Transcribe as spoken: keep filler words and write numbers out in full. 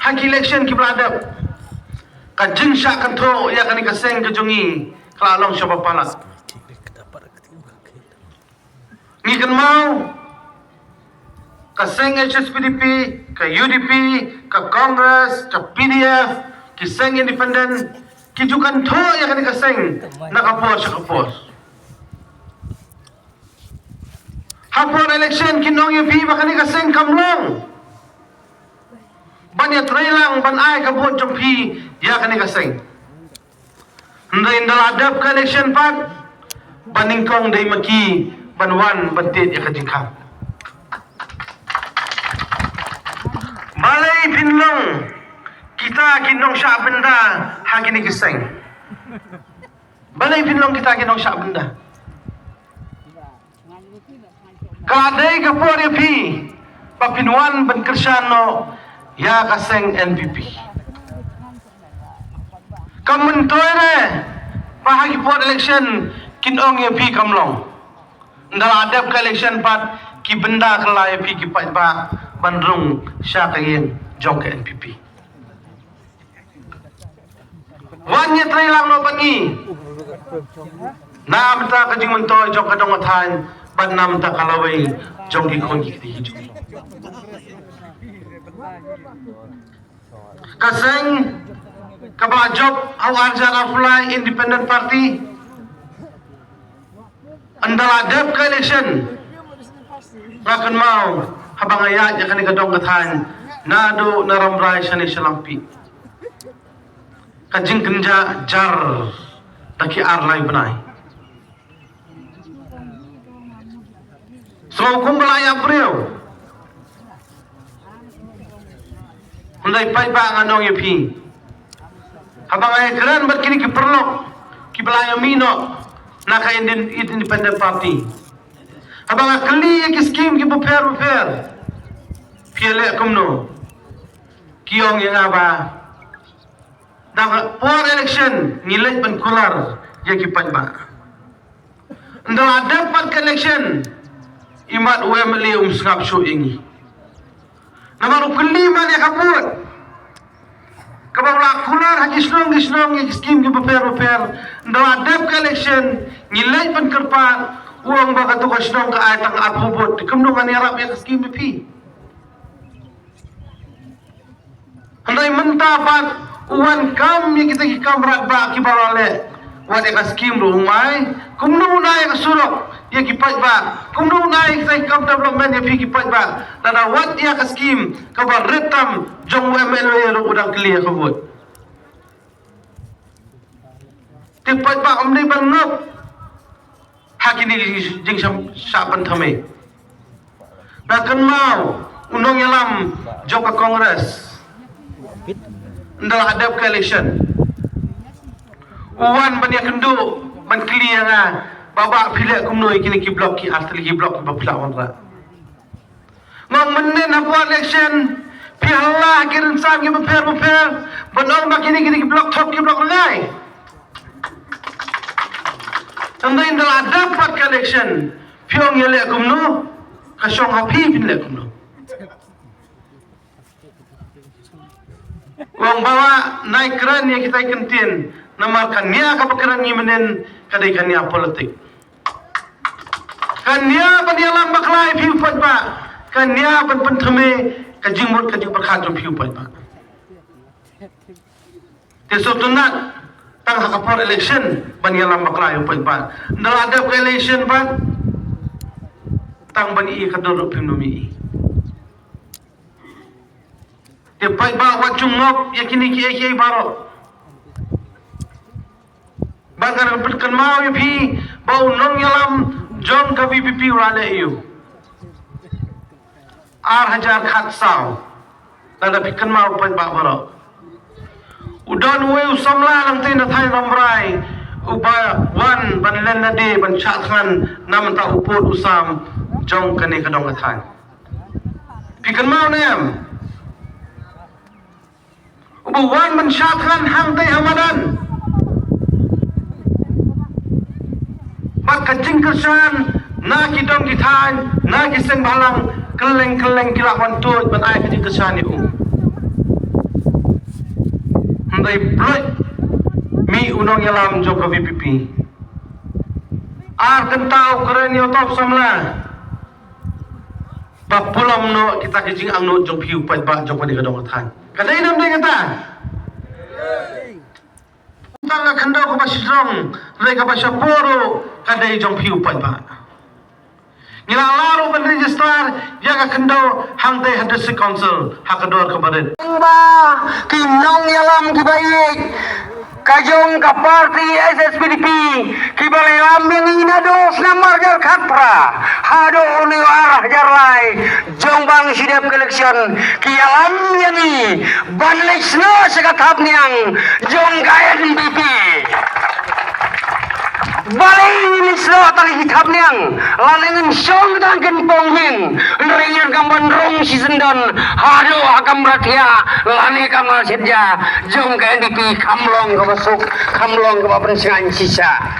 Ha ki election kiba la dep, ka jingshah kynthoh ïa kane ka seng ka jong ngi ka la long shaba palat. Ngi kynmaw ka seng H S P D P, ka U D P, ka Congress, ka P D F, ki seng independent, ki ju kynthoh ïa kane ka seng na ka por sha ka por. Ha por election kin ong ïa phi ba kane ka seng kam long ban ïatreilang ban ai ka vote jong phi ïa kane ka seng. Hynrei ynda la dep ka election pat, ba nyngkong dei ma ki ban wan ban tied ïa ka jingkhang. Balei phin long kita ki nongshah bynta ha kine ki seng? Balei phin long kita ki nongshah bynta? Ka dei ka por ïa phi ba phin wan ban kyrshan noh ïa ka seng N P P. Kam myntoi re ba ha ki por election kin ong ïa phi kam long. Ynda la dep ka election pat ki bynda kylla ïa phi ki paidbah ban rung sha ka ïing jong ka N P P. Wan ïatreilang noh bad ngi na bynta ka jingmyntoi jong ka dong ka thaiñ bad na bynta ka lawei jong ki khun ki kti ki jong ngi. Ka seng kaba la jop ha u ar hajar arphew lai, Independent Party. Ynda la dep ka election, nga kynmaw haba nga ïaid ïa kane ka dong ka thaiñ naduh na Rambrai shane sha Langpih, ka jingkynjah jar da ki ar lai bnai. Sngew kumba la ïap briew. Hynrei paidbah, ngan ong ïa phi, haba nga ïakren bad kine ki paralok kiba la ïamih noh na ka Inde-, Independent Party, haba nga kylli ïa ki skim kiba pher bapher, phi ïaleh kumno, ki ong ïa nga ba da por election ngi leit ban kular ïa ki paidbah. Ynda la dep pat ka election, imat u M L A um sngap shuh ïa ngi. Namar u kylli man ïa ka vote kaba u la kular ha ki shnong ki shnong ïa ki skim kiba pher bapher. Ynda la dep ka election, ngi leit ban kyrpad, u ong ba katu ka shnong ka ai tang arphew vote. Te kumno ngan ïarap ïa ka skim ïa phi? Hynrei mynta pat u wan kam ïa kita ki kam radbah kiba la leh wat ïa ka skim ruh um ai. Kumno un ai ïa ka surok ïa ki paidbah? Kumno un ai ïa kita ki kam development ïa phi ki paidbah? Lada wat ïa ka skim kaba rit tam jong u M L A ruh u dang kylli ïa ka vote. Te paidbah, ym dei ban ngop ha kine ki jingshah, shah ban thymmai. Nga kynmaw u nongïalam jong ka Congress, ynda la dep ka election, u wan ban ïakynduh ban kylli ïa nga, "Bah, bah, phi leh kumno ïa kine ki block, ki artylli ki block kiba phi la wanrah?" Nga ong, "Mynnin ha por election phi halla ha ki rynsan kiba pher bapher ban ong ba kine, kine ki block thok, ki block rngai. Hynrei ynda la dep pat ka election phi ong ïaleh kumno? Ka shong ha phi phin leh kumno?" Nga ong, "Bah, bah, nai kren ïa kita ki kyntien, namar ka nia kaba kren ngi mynnin ka dei ka nia politik. Ka nia ban ïalam bakla ïa phi u paidbah, ka nia ban pynthymmai ka jingmut ka jingpyrkhat jong phi u paidbah." Te sngewtynnat, tang ha ka por election ban ïalam bakla ïa u paidbah. Ynda la dep ka election pat, tang ban ïohi ka dur ruh phim nym ïohi. Te paidbah, wat ju ngop ïa kine kiei kiei baroh. Ba ngan pynkynmaw ïa phi ba u nongïalam jong ka V P P u la leh aïu. Ar hajar khatsaw. Lada phi kynmaw, paidbah baroh, u don uwei u samla nangtei na thaiñ Rambrai uba wan ban len lade ban shah thngan na bynta u pud u sam jong kane ka dong ka thaiñ. Phi kynmaw ne em? Uba wan ban shah thngan hangtei ha madan. Bad ka jingkyrshan na ki dong ki thaiñ, na ki seng bhalang, kylleng kylleng ki la wan tuid ban ai ka jingkyrshan ïa u. Dei blood mi u nongïalam jong ka V P P. Ar kynta u kren ïa u Tom Samla. Ba pulom noh kita ki jingangnud jong phi u paidbah jong kane ka dong ka thaiñ. Ka dei nam dei kata. Tang ka khyndew kaba shidrong, dei kaba shapoh ruh ka dei jong phi u paidbah. Ngi la lah ruh ban register ïa ka khyndew hangtei ha District Council ha ka dor kaba rit. Ba ki nongïalam kiba ïeit ka jong ka party S S P D P kiba la ïalam ïa ngi naduh snem ar hajar khatphra haduh une u ar hajar lai, jong ba ngi shu dep ka election ki ïalam ïa ngi ban leit snoh sha ka thapniang jong ka N P P. Balei ngin snoh tang ki thapniang? Lane ngin shong tang kin pong hin. Hynrei ngin kam ban rung shisyndon haduh ha kamra thiah lane kamra shitja jong ka N P P, kham long kaba suk, kham long kaba pynshngaiñ shisha.